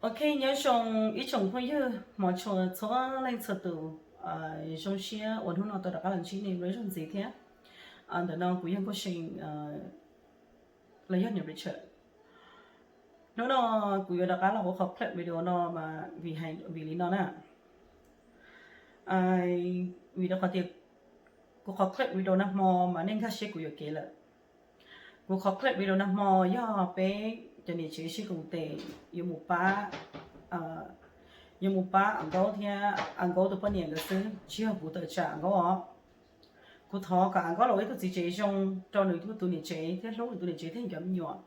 Ok, nyob zoo ib tsoom phooj ywg hmov tshua txhua leej txhua tus, zoo siab uas hnub no tau rov qab los ntsib nej lub zog ntxiv thiab. Ntawm no kuv yog Nkauj See, los yog niam Richard. Hnub no kuv yuav rov qab los ua qhov clip video no mas vim li no na. Vim rau qhov tias kuv qhov clip video nag hmo mas nej nkag siab kuv yuam kev lawm. Kuv qhov clip video nag hmo yog peb cov niam tsev sib koom tes yuav mus pab, yuav mus pab A Nkaub thiab A Nkaub tus poj niam nkawd xwb, tsis yog kuv tawm tsam A Nkaub os. Kuv thov kom A Nkaub los ua ib tug txiv tsev zoo rau nws tus niam tsev thiab hlub nws tus niam tsev thiab cov me nyuam.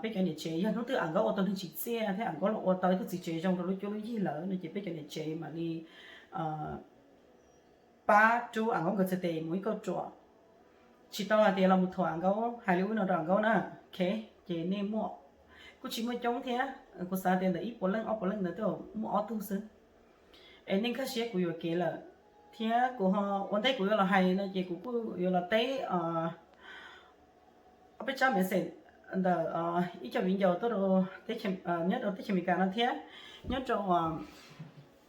Peb cov niam tsev yog hnub twg A Nkaub ua tau neeg tsim txiaj thiab A Nkaub los ua tau ib tug txiv tsev zoo rau lub cuab lub yig lawm no ces peb cov niam tsev mam li pab rub A Nkaub nkawd txhais tes mus ib kauj ruam. Tsis tau hais tias los mus thuam A Nkaub hais li ub no rau A Nkaub na. Ok, ces nej muaj, kuj tsis muaj coob thiab, kuv xav tias ntawm ib puas leej ob puas leej ntawd twb muaj ob tug xwb. Es nej nkag siab kuv yuam kev lawm, thiab kuv ho ua ntej kuv yuav los hais no ces kuv kuj yuav los teb ob peb tsab message ntawm ib co viv ncaus tuaj rau, nyob rau teb chaws Amelikas no thiab nyob rau,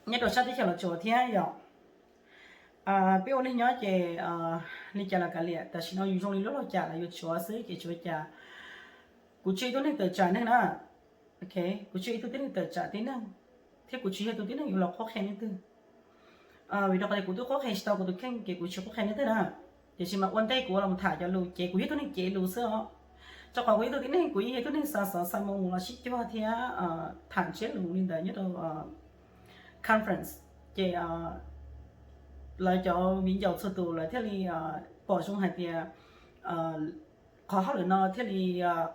nyob rau sab teb chaws Los Tsuas thiab yom. Peb ua neej nyob ces li cas los kav liam, tam sim no yus zoo li lub laug cam los yuav tshuav xwb ces tsis ua cas. Kuv tsis yog ib tug neeg tawm tsam neeg na. Ok, kuv tsis yog ib tug tib neeg tawm tsam tib neeg, thiab kuv tsis yog tus tib neeg yuav los qhuab qhia leej twg. Vim rau qhov tias kuv twb qhuab qhia tsis tau kuv tus kheej ces kuv tsis qhuab qhia leej twg na. Tiam sis mas ua ntej kuv los mus tham cov lus ces kuv yog tus neeg cev lus xwb os. Rau qhov kuv yog tus tib neeg, kuv yeej yog tus neeg xa xov xa moo mus los sib cuag thiab tham ntsiab lus li ntawd nyob rau conference. Ces lawv cov viv ncaus txhua tus lawv thiaj li pom zoo hais tias qhov hauj lwm no thiaj li,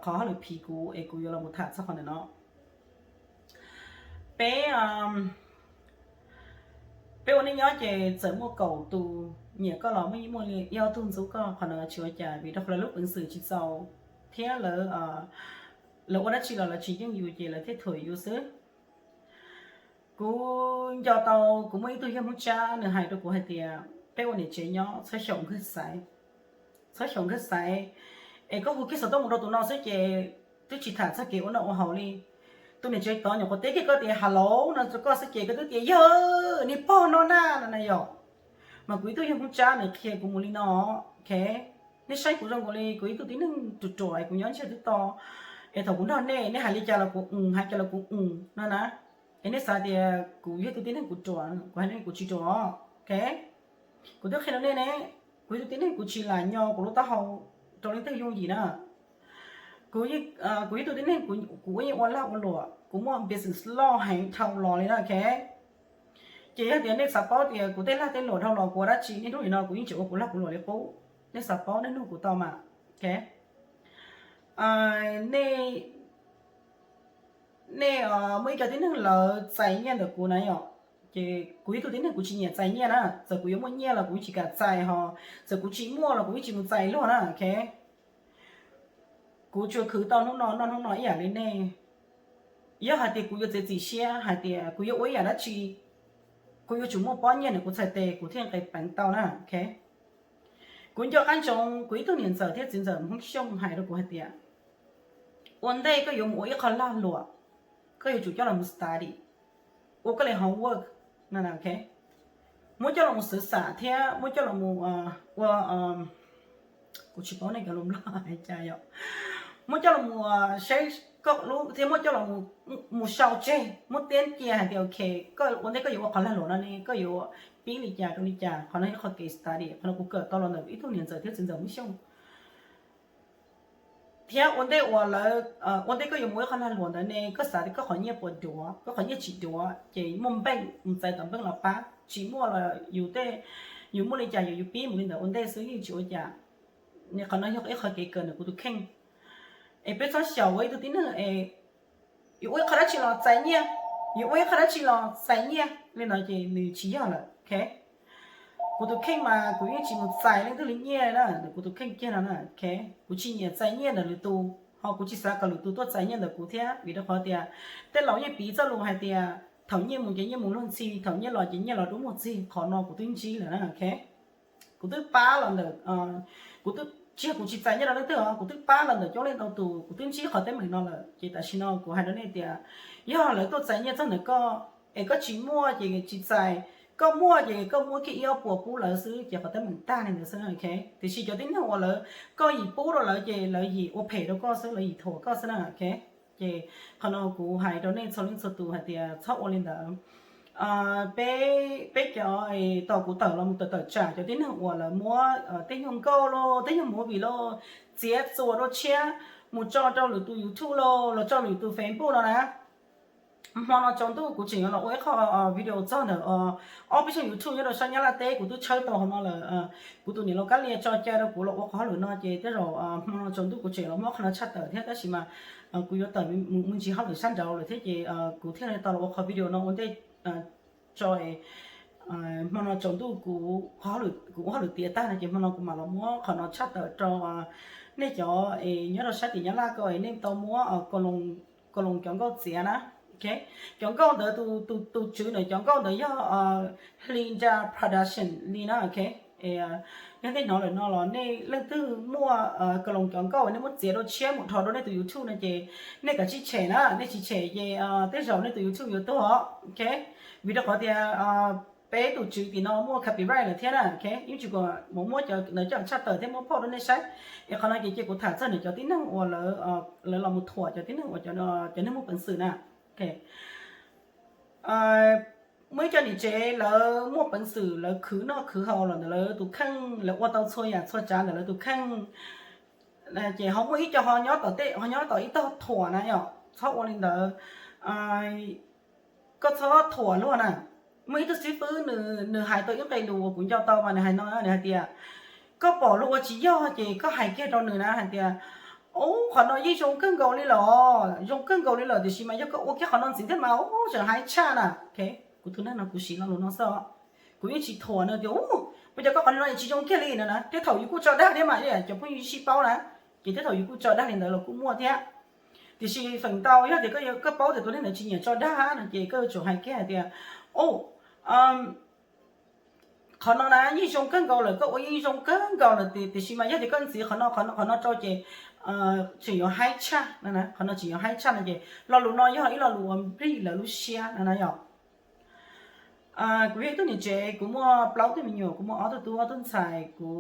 qhov hauj lwm phim kuv es kuv yuav los mus tham txog qhov ntawm no. Peb, peb ua neej nyob ces txawm muaj kaum tus nyiam koj los muaj ib, muaj li ib ob tug ntxub koj, qhov no tsis ua cas vim rau qhov lawv lub peev xwm tsis txaus thiab lawv, lawv ua dab tsi los lawv tsis yeej yus ces lawv thiaj thuam yus xwb. Kuv nco tau kuv muaj ib tug yawg Hmoob Tsab nws hais rau kuv hais tias peb ua niam tsev nyob txhob xyaum nkawg xaiv, txhob xyaum nkawg xaiv, es koj hu kiag xov tooj mus rau tus no xwb ces twb tsis tham txog kev ua noj ua haus li. Tus niam tsev tod nyuam qhuav teb kiag koj tias hello no rau koj xwb ces koj twb tias yawg niag pog no na no na yom. Mas kuv ib tug yawg Hmoob Tsab nws qhia kuv mus li no, ok. Nej saib kuv zoo nkaus li kuv ib tug tib neeg ruam ruam es kuv nyob ntsiag twb to, es thaum kuv nrog nej, nej hais li cas los kuv ua, hais cas los kuv ua no na. Es nej xav tias kuv yog ib tug tib neeg kuv ruam, kuv hais nej kuv tsis ruam, ok. Kuv twb qhia rau nej ne, kuv yog ib tug tib neeg kuv tsis lam nyo kuv lub taub hau rau leej twg yooj yim na. Kuv yog ib tug tib neeg, kuv yeej ua lag ua luam, kuv muaj business loj heev dhau los li na, ok. Ces yog tias nej xav paub tias kuv tej lag tej luam dhau los kuv ua dab tsi, niaj hnub nim no kuv yeej tseem ua kuv lag kuv luam li qub. Nej xav paub nej nug kuv tau mas, ok. Nej, nej muaj ib co tib neeg lawv txais nyiaj ntawm kuv na yom. Ces kuv yog ib tug tib neeg kuv tsis nyiam txais nyiaj na, txawm kuv yuav muaj nyiaj los kuv yeej tsis kam txais ho, txawm kuv tsis muaj los kuv yeej tsis mus txais luag na, ok. Kuv tsuas khwv tau hnub no noj hnub no ib yam li nej. Yog hais tias kuv yuav txiav txim siab hais tias kuv yuav ua ib yam dab tsi, kuv yuav tsum muaj pob nyiaj ntawm kuv txhais tes kuv thiaj nqis peev tau na, ok. Kuv nco qab ntsoov kuv ib tug niam ntxawm thiab txiv ntxawm Hmoob Xyooj hais rau kuv hais tias ua ntej koj yuav mus ua ib qho lag luam, koj yuav tsum coj los mus study, ua koj li homework, ok. Muab coj los mus xwv xam thiab muab coj los mus ua, kuv tsis paub nej cov lus Nplog hais cas yom, muab coj los mus saib koj lub thiab muab coj los mus sau tseg, muab tiab cia hais tias ok, koj ua ntej koj yuav ua qhov lag luam no ne koj yuav pib li cas rau li cas. Qhov no yog qhov kev study, qhov no kuv kawm tau los ntawm ib tug niam ntxawm thiab txiv ntxawm Hmoob Xyooj. Thiab ua ntej uas lawv, ua ntej koj yuav mus ua ib qho lag luam ntawd ne koj xav tias koj qhov nyiaj puas duav, koj qhov nyiaj tsis duav ces muaj npeej mus txais tom npeej los pab, tsis muaj los yus tej, yus muaj li cas yus, yus pib mus li ntawd ua ntej xwb yeej tsis ua cas. Qhov no yog ib qho kev kawm ntawm kuv tus kheej. Es peb txhob xyaum ua ib tug tib neeg es yuav ua ib qho dab tsi los txais nyiaj, yuav ua ib qho dab tsi los txais nyiaj li no ces nws tsis yog lawm, ok. Kuv tus kheej mas kuv yeej tsis mus txais leej twg li nyiaj na, kuv tus kheej kiag no na, ok. Kuv tsis nyiam txais nyiaj ntawm lwm tus, ho kuv tsis xav kom lwm tus tuaj txais nyiaj ntawm kuv thiab, vim rau qhov tias tej laus yeej piv txoj lus hais tias thaum nyiaj mus ces nyiaj mus luag ntxhi, thaum nyiaj los ces nyiaj los dub muag ntxig, qhov no kuv twb ntsib lawm na, ok. Kuv twb pab los ntawm, kuv twb tsis yog kuv tsis txais nyiaj rau leej twg os, kuv twb pab los ntawm coob leej ntau tus, kuv twb ntsib qhov teeb meem no lawm. Ces tam sim no kuv hais rau nej tias, yog lawv tuaj txais nyiaj txog ntawm koj es koj tsis muaj ces tsis txais, koj muaj ces koj muab kiag ib ob puas pub lawv xwb ces qhov teeb meem tag li ntawd xwb na. Tiam sis cov tib neeg uas lawv, koj yim pub rau lawv ces lawv yim ua phem rau koj xwb, lawv yim thuam koj xwb na. Ces qhov no kuv hais rau nej txhua leej txhua tus hais tias txhob ua li ntawd. Peb, peb cov, tau kuv tawm los mus tawm tawm tsam cov tib neeg uas lawv muab tej nyuag nkauj los tej nyuag movie los txiav txuas rau tshiab mus tso rau lwm tus YouTube los los tso lwm tus Facebook no na. Hmo no tsaus ntuj kuv tseem yuav los ua ib qho video txog ntawm ob peb tshooj YouTube nyob rau sab Nyab Laj teb, kuv twb tshawb tau hauv no lawm. Kuv tus niam laus Kab Lia tso cai rau kuv los ua qhov hauj lwm no ces tej zaum hmo no tsaus ntuj kuv tseem los muab qhov no tshaj tawm thiab, tab sis mas kuv yuav tawm mus mus ntsib hauj lwm sab nraud lawm thiab ces kuv thiaj li tau los ua qhov video no ua ntej tso. Hmo no tsaus ntuj kuv, kuv ua hauj lwm tiav tag no ces hmo no kuv mam los muab qhov no tshaj tawm rau nej cov nyob rau sab tim Nyab Laj ko es nej tau muab Koos Loos cov nkauj txiav na. Cov nkauj ntawd, tus tswv ntawd cov nkauj ntawd yog Hlinda Production li na. Yog nej hnov lawm no los nej leej twg muaj Koos Loos cov nkauj nej muab txiav rau tshiab mus dhos rau nej tus YouTube no ces nej kav tsij tshem na, nej tsis tshem ces tej zaum nej tus YouTube yuav tuag. Vim rau qhov tias peb tus tswv tim no muaj copyright lawm thiab na. Yeej tsis kom mus muab cov ntawd coj tshaj tawm thiab muab phauj rau nej saib. Es qhov no ces cia kuv tham txog ntawm cov tib neeg uas lawv los mus thuam cov tib neeg uas cov neeg muaj peev xwm na. Muaj ib co niam tsev lawv muaj peev xwm, lawv khwv noj khwv haus los ntawm lawv tus kheej, lawv ua tau txhua yam txhua tsav ntawm lawv tus kheej, ces ho muaj ib co ho nyob tom tej, ho nyob tom ib tog thuam na yom, txhob ua li ntawd. Koj txhob thuam luag na. Muaj ib tug xib fwb nws, nws hais tau ib nqe lus uas kuv nco tau mas nws hais no, nws hais tias, koj pom luag ua tsis yog ces koj hais kiag rau nws na hais tias, ub, qhov no yeej zoo kawg nkaus li lawm, zoo kawg nkaus li lawm, tiam sis mas yog koj ua kiag qhov no ntxiv thiab mas ub, tseem haib tshaj na. Kuv tus neeg no kuv siv lo lus no xwb. Kuv yeej tsis thuam nws tias, ub, ua cas koj qhov no tsis zoo kiag li no na. Tej thaum yus kuj tso dag thiab mas, cov phooj ywg sib paub na, ces tej thaum yus kuj tso dag li ntawd los kuj muaj thiab. Tiam sis feem ntau yog tias koj paub tias tus neeg ntawd tsis nyiam tso dag no ces koj yuav tsum hais kiag hais tias, o, qhov no na yeej zoo kawg nkaus lawm, koj ua yeej zoo kawg nkaus lawm, tiam sis mas yog tias koj ntxiv qhov no, qhov no, qhov no rau ces tseem yuav haib tshaj no, qhov no tseem yuav haib tshaj no ces lo lus no yog ib lo lus uas nplij lawv lub siab no na yom. Kuv yog ib tug niam tsev, kuv muaj plaub tug me nyuam, kuv muaj ob tug tub ob tug ntxhais, kuv,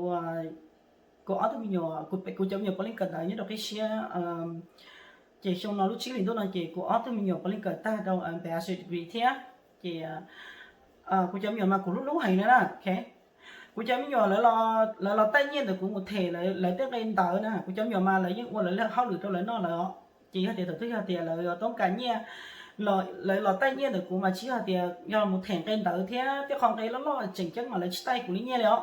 kuv ob tug me nyuam, kuv cov me nyuam puav leej kawm ntawv nyob rau qib siab. Ces xyoo no lub tsib hlis ntuj no ces kuv ob tug me nyuam puav leej kawm tag rau bachelor degree thiab. Ces kuv cov me nyuam mas kuv hlub hlub heev na. Kuv cov me nyuam lawv los taij nyiaj ntawm kuv mus them lawv tej nqe ntawv na. Kuv cov me nyuam mas lawv yeej ua lawv hauj lwm rau lawv noj lawm os. Ces yog tias thaum twg yog tias lawv toob kas nyiaj, lawv los taij nyiaj ntawm kuv mas tsis yog tias yog mus them nqe ntawv thiab tej qho nqe loj loj tseem ceeb mas lawv tsis taij kuv li nyiaj li os.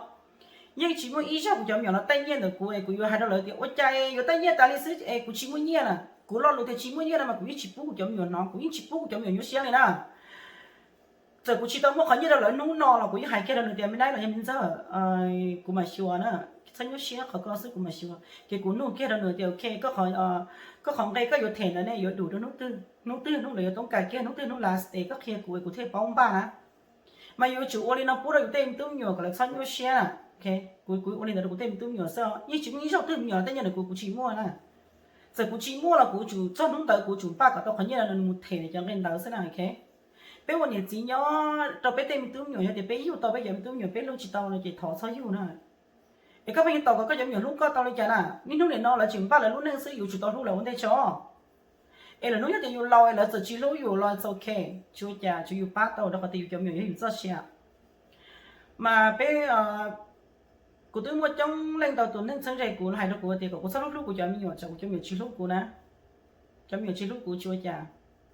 Yeej tsis muaj ib zaug kuv cov me nyuam los taij nyiaj ntawm kuv es kuv yuav hais rau lawv tias ua cas yuav taij nyiaj tas li xwb es kuv tsis muaj nyiaj na. Kuv lo lus tias tsis muaj nyiaj no mas kuv yeej tsis pub kuv cov me nyuam hnov, kuv yeej tsis pub kuv cov me nyuam nyuaj siab li na. Txawm kuv tsis tau muaj qhov nyiaj rau lawv hnub no los kuv yeej hais kiag rau nws tias me nab los yog me ntxawg, kuv mam xyuas na, txhob nyuab siab, qhov koj xwb kuv mam xyuas. Ces kuv nug kiag rau nws tias ok, koj qhov nqe koj yuav them ntawd ne yuav dum rau hnub twg, hnub twg hnub lawv yuav toob kas kiag, hnub twg hnub last day koj qhia kuv es kuv thiaj paub npaj na. Mas yuav tsum ua li no pub rau yus tej me tub me nyuam kom lawv txhob nyuaj siab. Kuv, kuv ua li ntawd rau kuv tej me tub me nyuam xwb, yeej tsis muaj ib zaug twg me nyuam los taij nyiaj ntawm kuv, kuv tsis muaj na. Txawm kuv tsis muaj los kuv yuav tsum txog hnub ntawd kuv yuav tsum npaj kom tau qhov nyiaj no nws mus them cov nqe ntawd xwb na. Peb ua niam txiv nyob rau peb tej me tub me nyuam, yog tias peb yug tau peb cov me tub me nyuam peb hlub tsis tau no ces thov txhob yug na. Es koj pheej yuav tos kom koj cov me nyuam hlub koj tau li cas na? Niaj hnub nim no lawv tseem npaj lawv lub neej xwb, yuav tsum tau hlub lawv ua ntej tso. Es lawv hnub nyoog tias yus laus es lawv txawm tsis hlub yus los it's ok, tsis ua cas, tsuav yus pab tau rau qhov tias yus cov me nyuam yog yus txoj sia. Mas peb, kuv twb muaj coob leej ntau tus neeg txheeb ze kuv hais rau kuv tias kom kuv txhob hlub hlub kuv cov me nyuam, tsam kuv cov me nyuam tsis hlub kuv na. Cov me nyuam tsis hlub kuv tsis ua cas,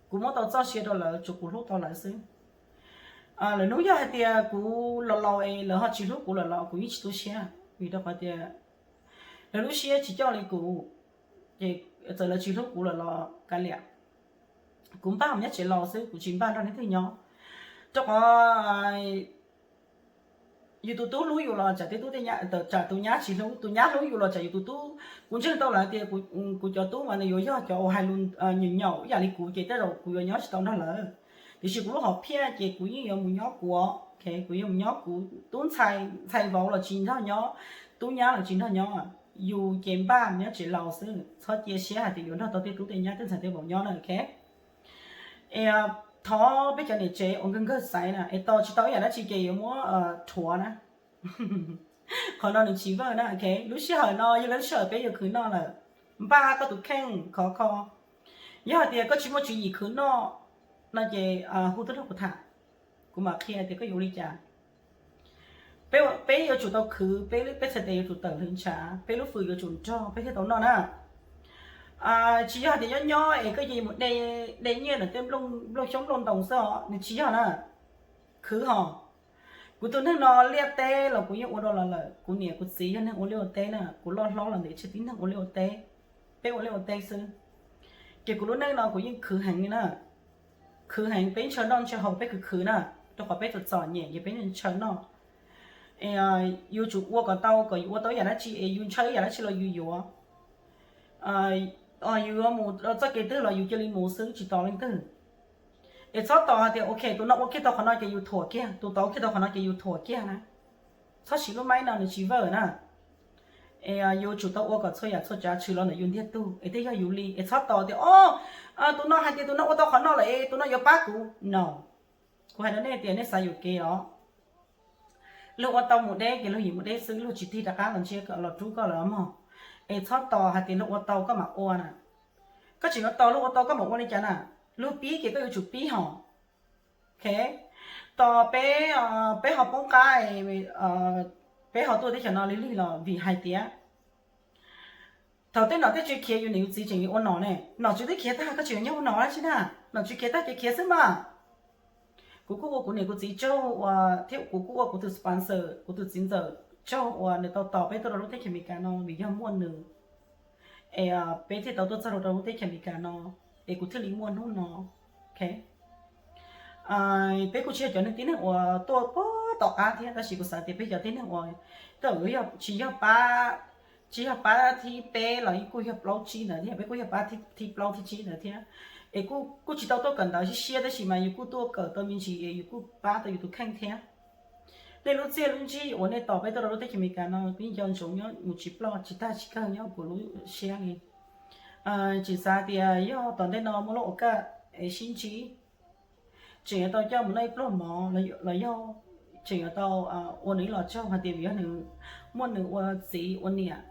kuv muab tau txoj sia rau lawv, tsuav kuv hlub tau lawv xwb. Lawv hnub yog hais tias kuv los laus es lawv ho tsis hlub kuv lawm los kuv yeej tsis tu siab, vim rau qhov tias lawv lub siab tsis coj li kuv. Ces txawm lawv tsis hlub kuv lawm los kav liam, kuv npaj mus nyob tsev laus xwb, kuv tsis npaj nrog leej twg nyob. Rau qhov yus tus tub hlub yus los tsam tej tub tej nyab, tsam tus nyab tsis hlub, tus nyab hlub yus los tsam yus tus tub. Kuv ntseeg tau lawm tias kuv cov tub mas nws yuav yog cov uas hais lus nyaum nyaum ib yam li kuv ces tej zaum kuv yuav nyob tsis tau nrog lawv. Tiam sis kuv lub hom phiaj ces kuv yeej yuav mus nyob kuv, kuv yuav mus nyob kuv, tub ntxhais, ntxhais vauv los tsis nrog nyob, tub nyab los tsis nrog nyob. yus ces npaj nyob tsev laus xwb, txhob cia siab hais tias yuav nrog tau tej tub tej nyab tej ntxhais tej vauv nyob na, ok. Es thov peb cov niam tsev uas nkawg nkawg xaiv na, es tos tsis tau ib yam dab tsi ces yuav muab rhuav na. Qhov no nws tsis work na, ok. Lub sij hawm no yog lub sij hawm peb yuav khwv noj lawm, npaj koj tus kheej khov kho. Yog hais tias koj tsis muaj tswv yim khwv noj no ces hu tuaj nrog kuv tham, kuv mam qhia tias koj yuav ua li cas. Peb yuav tsum tau khwv, peb txhais tes yuav tsum tawm hlwv ntshav, peb lub fws yuav tsum nrog peb thiaj tau noj na. Tsis yog tias nyob nyob es koj cia mus de nyiaj ntawm tej nplooj xyoob nplooj ntoos xwb os, nws tsis yog na. Khwv hos. Kuv tus neeg no liaj teb los kuv yeej ua dua los lawm, kuv niam kuv txiv yog neeg ua liaj ua teb na, kuv loj hlob los ntev tsheej tib neeg ua liaj ua teb, peb ua liaj ua teb xwb. Ces kuv lub neej no kuv yeej khwv heev li na. Khwv heev, peb ntshaw noj ntshaw haus peb khwv khwv na, rau qhov peb txom txom nyem ces peb ntshaw noj. Yuav tsum ua kom tau, kom yus ua tau ib yam dab tsi es yus ntshaw ib yam dab tsi los yus yuav. Yus yuav mus txoj kev twg los yus cia li mus xwb, tsis tos leej twg. Es txhob tos hais tias ok tus no ua kiag tau qhov no ces yus thuam kiag, tus tod ua kiag tau qhov no ces yus thuam kiag na. Txhob siv lub maib no, nws tsis work na. Es yuav tsum tau ua kom txhua yam txhua tsav tshwm los ntawm yus ntiag tug es thiaj yog yus li. Es txhob tos tias o, tus no hais tias tus no ua tau qhov no lawm es tus no yuav pab kuv no. Kuv hais rau nej tias nej xav yuam kev os. Luag ua tau mus deb ces luag yim mus deb xwb, luag tsis tig rov qab los ntsia los rub koj lawm mog. Es txhob tos hais tias luag ua tau koj mam ua na. Koj tseem yuav tos luag ua tau koj mam ua li cas na? Luag pib ces koj yuav tsum pib hos. Ok, tos peb, peb ho poob qab, peb ho tuaj teb chaws no lig lig los vim hais tias thaum tej nom tej tswv khiav yus niam yus txiv tseem ua nom ne, nom tswv twb khiav tag koj tseem nyob ua nom dab tsi na? Nom tswv khiav tag ces khiav xwb mas. Kuv kuj ua kuv niam kuv txiv tsaug uas thiab kuv kuj ua kuv tus sponsor, kuv tus txiv ntxawm tsaug uas nws tau tos peb tuaj rau lub teb chaws Amelikas no vim yog muaj nws es peb thiaj tau tuaj txog rau lub teb chaws Amelikas no, es kuv thiaj li muaj hnub no. Ok, peb kuj tsis yog cov neeg tib neeg uas tuaj puag tom qab thiab, tab sis kuv xav tias peb cov tib neeg uas tuaj tsis yog pab, tsis yog pab thib peb los kuj yog plaub tsib ntawd thiab, peb kuj yog pab thib plaub thib tsib ntawd thiab. Es kuj tsis tau tuaj kawm ntawv siab siab, tab sis mas yus kuj tuaj kawm tau me ntsis es yus kuj pab tau yus tus kheej thiab. Nej lub txiaj lub ntsig uas nej tos peb tuaj rau lub teb chaws Amelikas no kuv yeej nco ntsoov nyob mus tsis ploj tsis tag tsis kawg nyob kuv lub siab li. Tseem xav tias yog tom ntej no muaj lub ua kaj es sib ntsib, tseem yuav tau coj mus noj ib pluag mov los yog tseem yuav tau ua nws ib los tsaug hais tias vim yog nws muaj nws ua txiv ua niam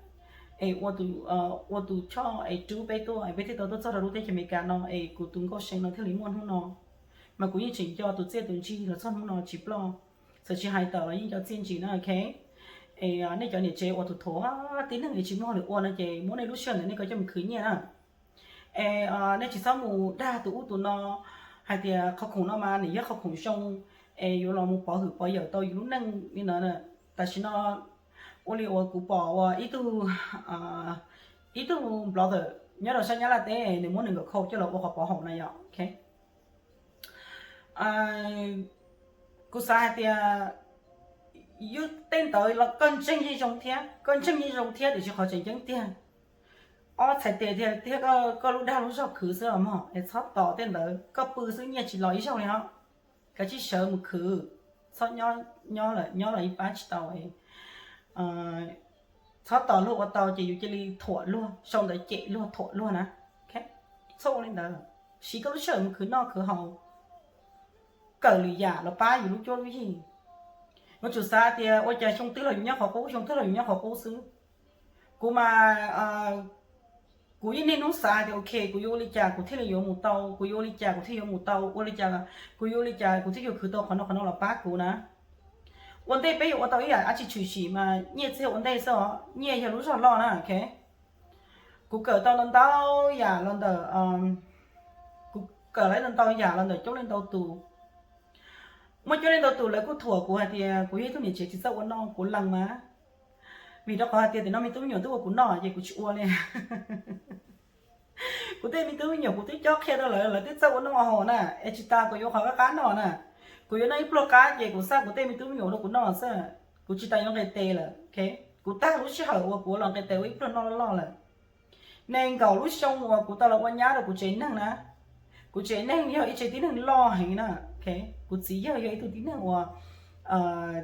es ua tus choj es rub peb tuaj es peb thiaj tau tuaj txog rau lub teb chaws Amelikas no es kuv tus nkauj See no thiaj li muaj hnub no. Mas kuv yeej tseem nco tus txiaj tus ntsig los txog hnub no tsis ploj. Txawm tsis hais tawm los yeej nco txiaj ntsig na, ok. Es nej cov niam tsev uas thuam thuam tib neeg es tsis muaj hauj lwm ua no ces muab nej lub sij hawm ntawm nej ko coj mus khwv nyiaj na. Es nej tsis txhob mus dag tus ub tus no hais tias qhov khoom no mas nws yog qhov khoom zoo es yuav los mus pov hwm pov yawm tau yus lub neej li ntawd. Tam sim no ua li uas kuv pom uas ib tug, ib tug blogger nyob rau sab Nyab Laj teb nws muab nws nkawm khau coj los ua qhov pov haum na yom, ok. Kuv xav hais tias yus tej ntawd los koj ntseeg yeej zoo thiab, koj ntseeg yeej zoo thiab tiam sis qhov tseem ceeb tiag ob txhais tes thiab koj lub dag lub zog khwv xwb os mog, es txhob tos tej ntawd, koj pw xwb nyiaj tsis los ib zaug li os. Kav tsij sawv mus khwv, txhob nyob lawm, nyob los yeej pab tsis tau. Txhob tos luag ua tau ces yus cia li thuam luag, sau ntawv cem luag thuam luag na. Txhob ua li ntawd, siv koj lub sij hawm mus khwv noj khwv haus, kawm lwm yam los pab yus lub cuab lub yig. Yuav tsum xav tias ua cas xyoo twg los yus nyob qhov qub, xyoo twg los yus nyob qhov qub xwb. Kuv mas kuv yeej niaj hnub xav tias ok kuv yuav ua li cas kuv thiaj li yuav mus tau, kuv yuav ua li cas kuv thiaj yuav mus tau, ua li cas, kuv yuav ua li cas kuv thiaj yuav khwv tau qhov no qhov no los pab kuv na. Ua ntej peb yuav ua tau ib yam dab tsi tshwm sim mas nyiaj txiag ua ntej xwb os, nyiaj yog lub zog loj na, ok. Kuv kawm tau ntau ntau yam los ntawm, kuv kawm tau ntau ntau yam los ntawm coob leej ntau tus. Muaj coob leej ntau tus lawv kuj thuam kuv hais tias kuv yog ib tug niam tsev tsis txawj ua noj, kuv lees mas. Vim rau qhov hais tias tiam no me tub me nyuam twb ua kuv noj ces kuv tsis ua li. Kuv tej me tub me nyuam kuv twb cob qhia rau lawv, lawv twb txawj ua noj ua haus na, es tsis tas kuv yuav qhov qab qab noj na. Kuv yuav noj ib pluag qab ces kuv xa kuv tej me tub me nyuam rau kuv noj xwb, kuv tsis tas yuav nqis tes lawm. Kuv tag lub sij hawm uas kuv los nqis tes ua ib pluag noj loj loj lawm. Nees nkaum lub xyoo uas kuv tau los ua nyab rau kuv tsev neeg na, kuv tsev neeg yog ib tsev tib neeg loj heev na. Kuv txiv yawg yog ib tug tib neeg uas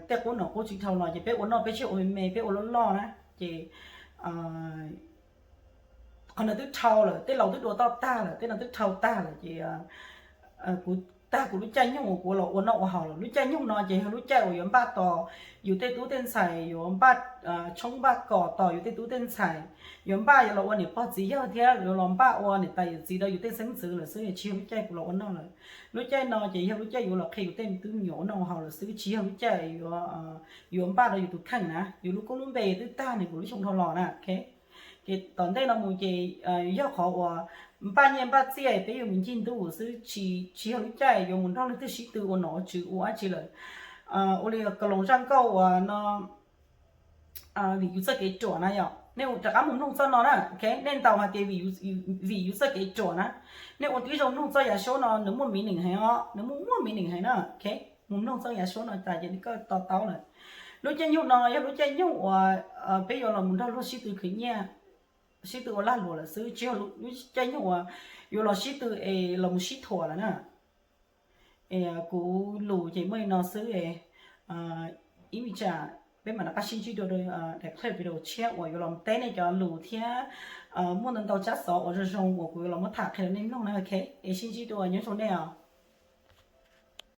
tej qub nom qub tsis dhau los ces peb ua noj peb tseg ua me me, peb ua loj loj na. Ces qhov no twb dhau lawm, tej laus twb dua toj tag lawm, tej no twb dhau tag lawm ces kuv tag kuv lub caij nyoog uas kuv los ua noj ua haus lawm. Lub caij nyoog no ces yog lub caij uas yuav npaj tos yus tej tub tej ntxhais, yuav npaj tshoob npaj kos tos yus tej tub tej ntxhais, yuav npaj yuav los ua niam pog txiv yawg thiab yuav los npaj ua niam tais yawm txiv rau yus tej xeeb ntxwv lawm xwb, tsis yog lub caij kuv los ua noj lawm. Lub caij no ces yog lub caij yuav los qhia yus tej tub me nyuam ua noj ua haus lawm xwb, tsis yog lub caij yuav npaj rau yus tus kheej na. Yus lub koob lub npe twb tag nws kuv lub xyoo dhau los na. Ces tom ntej no mus ces yog qhov uas npaj nyiaj npaj txiaj peb yuav mus ncig ntuj xwb, tsis yog lub caij yuav mus nrog leej twg sib tw ua nom ua tswv ua dab tsi lawm. Ua li kaloos zaj nkauj uas no, vim yus txoj kev ruam na yom, nej rov qab mus mloog txoj no na. Nej ntaus hais tias vim yus txoj kev ruam na, nej ua tib zoo mloog txoj yav suab no, nws muaj meaning heev os, nws muaj muaj meaning heev na. Mus mloog txoj yav suab no tas ces nej koj to taub lawm. Lub caij nyoog no yog lub caij nyoog uas peb yuav los mus nrog luag sib tw khwv nyiaj, sib tw ua lag luam lawm xwb, tsis yog lub caij nyoog uas yuav los sib tw es los mus sib thuam lawm na. Kuv lus ces muaj li no xwb. Ib me tsam peb mam rov qab sib ntsib dua daim clip video tshiab uas yuav los teb nej cov lus thiab muaj ntau ntau tsab xov uas zoo zoo uas kuv yuav los muab tham qhia rau nej mloog na. Ok, es sib ntsib dua, nyob zoo nej os.